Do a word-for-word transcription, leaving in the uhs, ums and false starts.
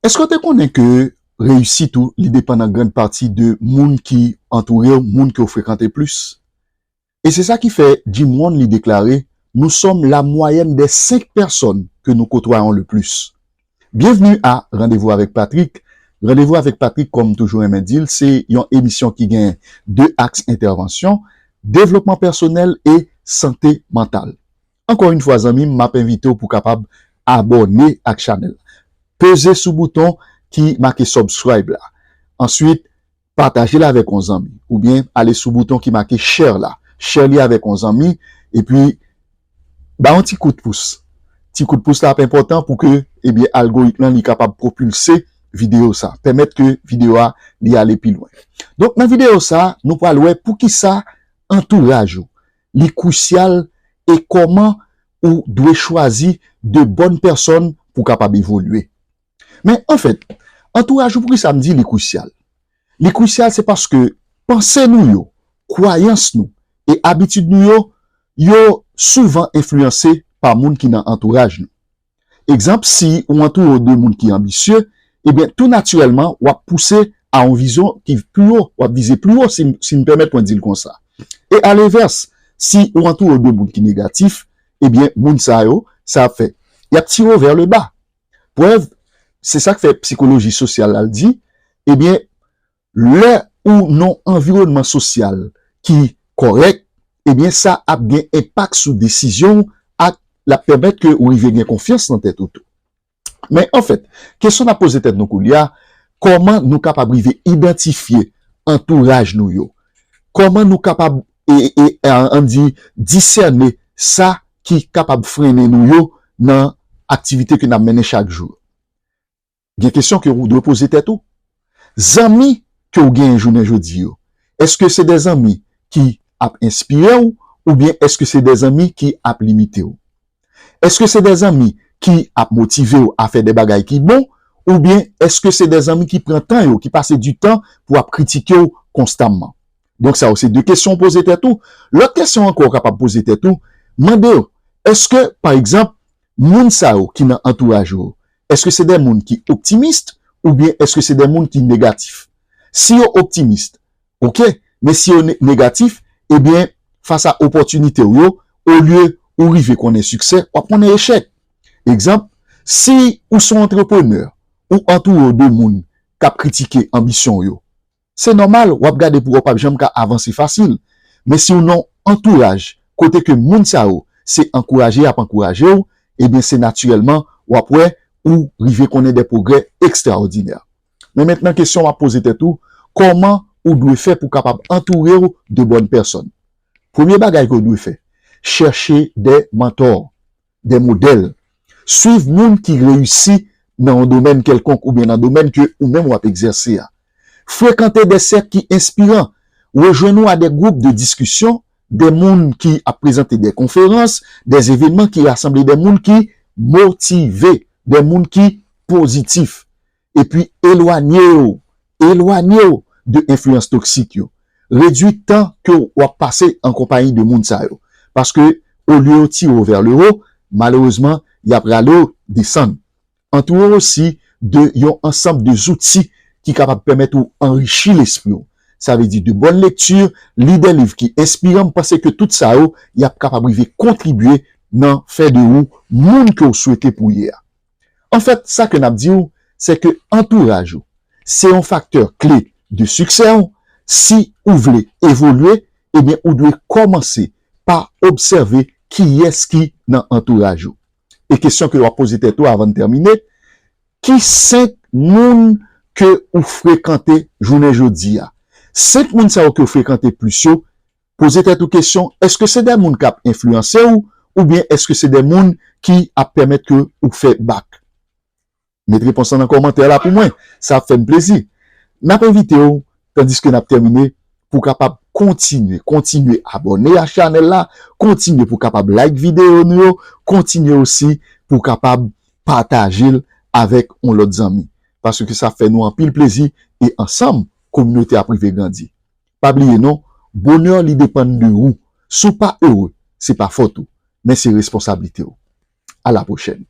Èske w te konnen ke reyisit ou li depann an grann pati de moun ki antoure w, moun ke w frekante plis? E se sa ki fè Jim Rohn li deklare, nous sommes la moyenne des cinq personnes que nous côtoyons le plus. Bienvenue à Rendez-vous avec Patrick. Rendez-vous avec Patrick, kòm m toujou renmen di l, se yon emisyon ki gen de aks entèvansyon, devlopman pèsonèl e sante mantal. Ankò yon fwa, zanmi m, m ap envite w pou kapab abòne ak chanèl la. Peze sou bouton ki make subscribe la. Answit, pataje l avèk yon zanmi. Oubyen ale sou bouton ki make share la. Share li avèk yon zanmi. Epi, ba yon ti kout pous. Ti kout pous la ap enpòtan pou ke, ebyen, algoritm lan li kapab pwopilse videyo sa. Pèmèt ke videyo a li ale pi lwen. Donk, nan videyo sa, nou pral wè poukisa antouraj ou li krisyal e kòman ou dwe chwazi de bòn pèsòn pou kapab evolye. Men anfèt, antouraj ou, poukisa m di li krisyal? Li krisyal se paske panse nou yo, kwayans nou e abitid nou yo, yo souvan enfliyanse pa moun ki nan antouraj nou. Egzanp, si ou antoure w de moun ki anbisye, ebyen, tou natirèlman, w ap pouse a yon vizyon ki pi wo, w ap vize pi wo si, si m pèmèt mwen di l konsa. E alevès, si ou antoure w de moun ki negatif, ebyen, moun sa yo, sa ap fè, y ap tire w vers le bas. Prèv, se sa k fè psikoloji sosyal la l di, ebyen, lè ou nan yon anviwònman sosyal ki kòrèk, ebyen, sa ap gen enpak sou desizyon w ak l ap pèmèt ke ou rive gen konfyans nan tèt ou tou. Men anfèt, kesyon n ap poze tèt nou koulye a, kòman nou kapab rive idantifye antouraj nou yo? Kòman nou kapab, e, e, e, ann di, disène sa ki kapab frennen nou yo nan aktivite ke n ap mennen chak jou? Gen kesyon ke ou dwe poze tèt ou. Zanmi ke w genyen jounen jodi yo, èske se de zanmi ki ap enspire w oubyen èske se de zanmi ki ap limite w? Èske se de zanmi ki ap motive w a fè de bagay ki bon oubyen èske se de zanmi ki pran tan yo, ki pase di tan pou ap kritike w konstamman? Donk sa yo se de kesyon w poze tèt ou. Lòt kesyon ankò w kapab poze tèt ou, mande w, èske, pa egzanp, moun sa yo ki nan antouraj ou, èske se de moun ki optimis oubyen èske se de moun ki negatif? Si yo optimis, oke, men si yo ne-, negatif, ebyen, fas a opòtinite w yo, olye ou rive konnen siksè, w ap konnen echèk. Egzanp, si ou se yon antreprenè, ou antoure w de moun k ap kritike anbisyon w yo, se nòmal, w ap gade pou w p ap janm ka avanse fasil. Men si w nan yon antouraj kote ke moun sa yo se ankouraje y ap ankouraje w, ebyen se natirèlman w ap wè ou rive konnen de pwogrè ekstraòdinè. Men mentnan kesyon w ap poze tèt ou, kòman ou dwe fè pou kapab antoure w de bòn pèsòn? Premye bagay ke w dwe fè, chèche de mantò, de modèl. Swiv moun ki reyisi nan yon domèn kèlkonk oubyen nan domèn ke ou menm w ap egzèse a. Frekante de sèk ki enspiran. Rejwenn ou a de gwoup de diskisyon, de moun ki ap prezante de konferans, de evènman ki rasanble de moun ki motive, de moun ki pozitif. Epi elwanye w, elwanye w de enfliyans toksik yo. Redui tan ke w ap pase an konpayi de moun sa yo. Paske, olye yo tire w vers le haut, malerezman, y ap rale w desann. Antoure w osi de yon ansanm de zouti ki kapab pèmèt ou anrichi lespri w. Sa vle di de bòn lekti, li de liv ki enspiran, m panse ke tout sa yo, y ap kapab rive kontribye nan fè de ou moun ke w swete pou w ye a. Anfèt, sa ke n ap di w, se ke antouraj ou se yon faktè kle de siksè w. Si ou vle evolye, ebyen, ou dwe kòmanse pa obsève kiyès ki nan antouraj ou. E kesyon ke w ap poze tèt ou avan n tèmine, ki senk moun ke ou frekante jounen jodi a? Senk moun sa yo ke w frekante plis yo, poze tèt ou kesyon, èske se de moun k ap enfliyanse w, oubyen èske se de moun ki ap pèmèt ke ou fè bak? Met repons lan nan kòmantè la pou mwen, sa ap fè m plezi. N ap envite w, tandiske n ap tèmine, pou w kapab kontinye, kontinye abòne a chanèl la, kontinye pou w kapab like videyo nou yo, kontinye osi pou w kapab pataje l avèk yon lòt zanmi. Paske sa fè nou anpil plezi e ansanm, kominote ap rive grandi. Pa bliye non, bonè li depann de ou. Si w pa ere, se pa fòt ou, men se responsablite w. A la pwochèn.